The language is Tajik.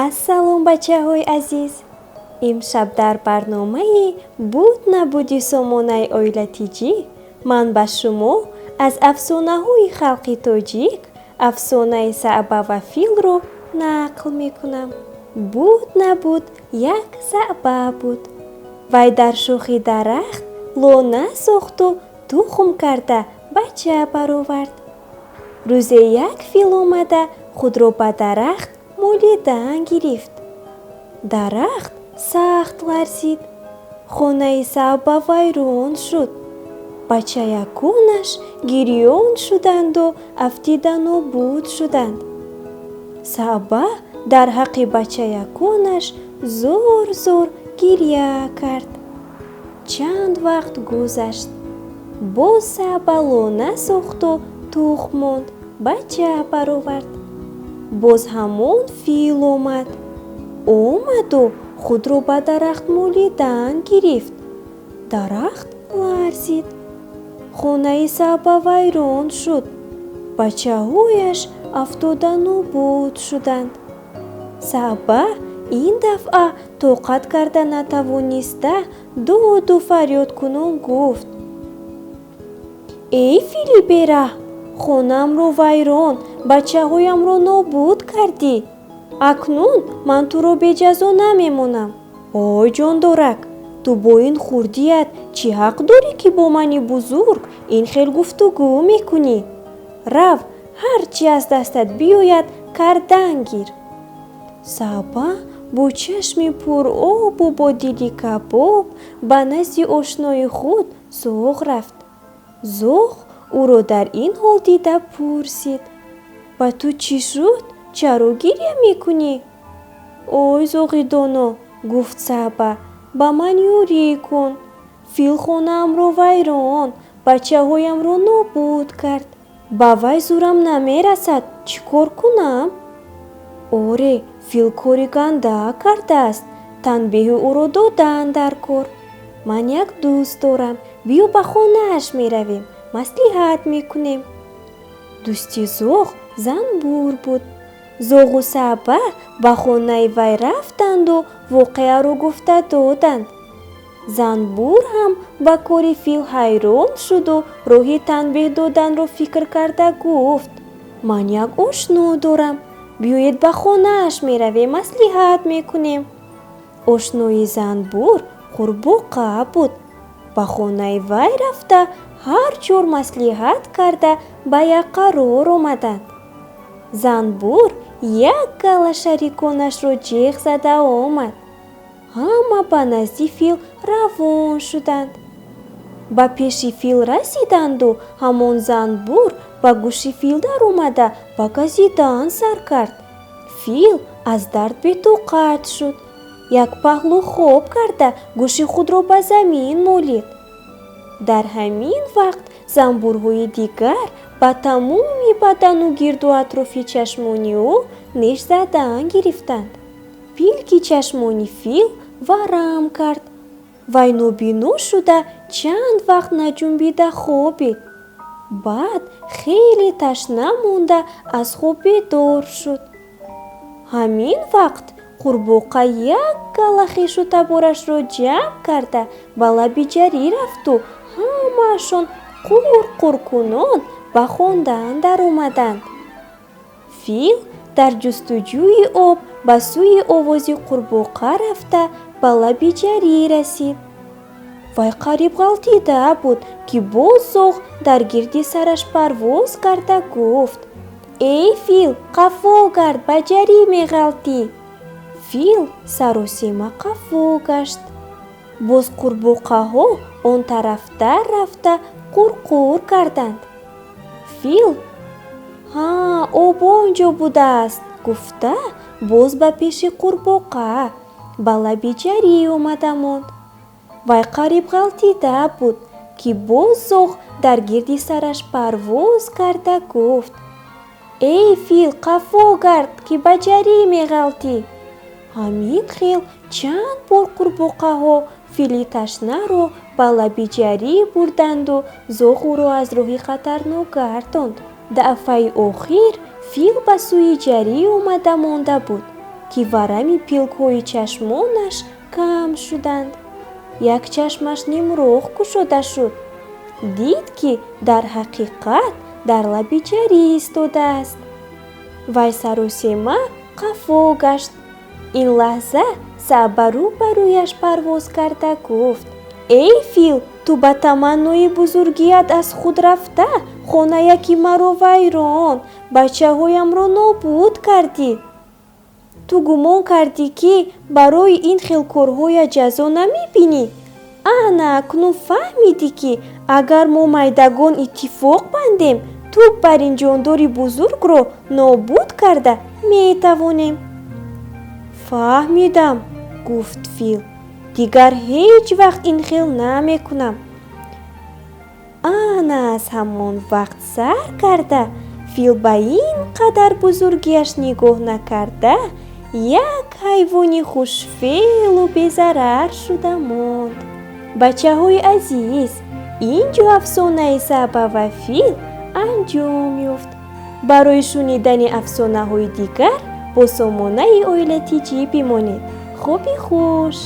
Ассалом, бачаҳои азиз! Имшаб дар барномаи «Буд набуди» сомонаи Оила Тиҷӣ ман ба шумо аз афсонаҳои халқи тоҷик афсонаи Саъба ва филро нақл мекунам. Буд набуд, як саъба буд. Вай дар шохи дарахт лона сохту тухм карда, бача баровард. Рӯзе як фил омада, худро ба дарахт молидан гирифт. Дарахт сахт ларзид, хонаи саъба вайрон шуд, бачаяконаш гирён шуданду афтида нобуд шуданд. Саъба дар ҳаққи бачаяконаш зор зор гиря кард. Чанд вақт гузашт, боз саъба лона сохту тухм монд, бача баровард. Боз ҳамон фил омад. Омаду худро ба дарахт молидан гирифт. Дарахт ларзид, хонаи саъба вайрон шуд, бачаҳояш афтода нобуд шуданд. Саъба ин дафъа тоқат карда натавониста, доду фарёдкунон гуфт: «Эй фили бераҳм, хонаамро вайрон, бачаҳоямро нобуд кардӣ. Акнун ман туро беҷазо намемонам». «Ой, ҷондорак, ту бо ин хурдият чӣ ҳақ дорӣ, ки бо мани бузург ин хел гуфтугӯ мекунӣ? Рав, ҳар чӣ аз дастат биёяд, кардан гир». Саъба бо чашми пуробу бо дили кабоб ба назди ошнои худ зоғ рафт. Зоғ ӯро дар ин ҳол дида пурсид: «Ба ту чӣ шуд? Чаро гиря мекунӣ?» «Ой, зоғи доно, — гуфт саъба, — ба ман ёрӣ кун. Фил хонаамро вайрон, бачаҳоямро нобуд кард. Ба вай зӯрам намерасад. Чӣ кор кунам?» «Оре, фил кори ганда кардааст. Танбеҳи ӯро додан дар кор. Ман як дӯст дорам. Биё, ба хонааш меравем, маслиҳат мекунем». Дӯсти зоғ занбур буд. Зоғу саъба ба хонаи вай рафтанду воқеаро гуфта доданд. Занбур ҳам ба кори фил ҳайрон шуду роҳи танбеҳ доданро фикр карда гуфт: «Ман як ошно дорам. Биёед, ба хонааш меравем, маслиҳат мекунем». Ошнои занбур қурбоқа буд. Ба хонаи вай рафта, ҳар чор маслиҳат карда, ба як қарор омаданд. Занбур як гала шариконашро ҷеғ зада омад. Ҳама ба назди фил равон шуданд. Ба пеши фил расиданду ҳамон занбур ба гӯши фил даромада, ба газидан сар кард. Фил аз дард бетоқат шуд, як паҳлӯ хоб карда, гӯши худро ба замин молид. Дар ҳамин вақт занбурҳои дигар ба тамоми бадану гирду атрофи чашмони ӯ неш задан гирифтанд. Пилки чашмони фил варам кард. Вай нобино шуда, чанд вақт наҷунбида хобид. Баъд хеле ташна монда, аз хоб бедор шуд. Ҳамин вақт қурбоқа як гала хешу таборашро ҷамъ карда, ба лаби ҷарӣ рафту ҳамаашон қур қуркунон ба хондан даромаданд. Фил дар ҷустуҷӯи об ба сӯи овози қурбоқа рафта, ба лаби ҷарӣ расид. Вай қариб ғалтида буд, ки боз зоғ дар гирди сараш парвоз карда гуфт: «Эй фил, қафо гард, ба ҷарӣ меғалтӣ». Фил саросема қафо гашт. Боз қурбоқаҳо он тарафтар рафта, қурқур карданд. Фил: «Ҳа, об он ҷо будааст», — гуфта, боз ба пеши қурбоқа, ба лаби ҷарӣ омада монд. Вай қариб ғалтида буд, ки боз зоғ дар гирди сараш парвоз карда гуфт: «Эй фил, қафо гард, ки ба ҷарӣ меғалтӣ». Ҳамин хел чанд бор қурбоқаҳо фили ташнаро ба лаби ҷарӣ бурданду зоғ ӯро аз роҳи хатарнок гардонд. Дафъаи охир фил ба сӯи ҷарӣ омада монда буд. Ки варами пилкҳои чашмонаш кам шуданд. Як чашмаш нимроҳ кушода шуд. Дид, ки дар ҳақиқат дар лаби ҷарӣ истодааст. Вай саросема қафо гашт. Ин лаҳза саъба рӯ ба рӯяш парвоз карда гуфт: «Эй фил, ту ба таманнои бузургият аз худ рафта, хонаяки маро вайрон, бачаҳоямро нобуд кардӣ. Ту гумон кардӣ, ки барои ин хел корҳоят ҷазо намебинӣ? Ана акнун фаҳмидӣ, ки агар мо майдагон иттифоқ бандем, ту бар ин ҷондори бузургро нобуд карда метавонем». «Фаҳмидам, — гуфт фил, — дигар ҳеҷ вақт ин хел намекунам». Ана аз ҳамон вақт сар карда фил ба ин қадар бузургиаш нигоҳ накарда, як ҳайвони хушфеълу безарар шуда монд. Бачаҳои азиз, ин ҷо афсонаи Саъба ва фил анҷом ёфт. Барои шунидани афсонаҳои дигар бо сомонаи Оила Тиҷӣ бимонед. Хоби хуш.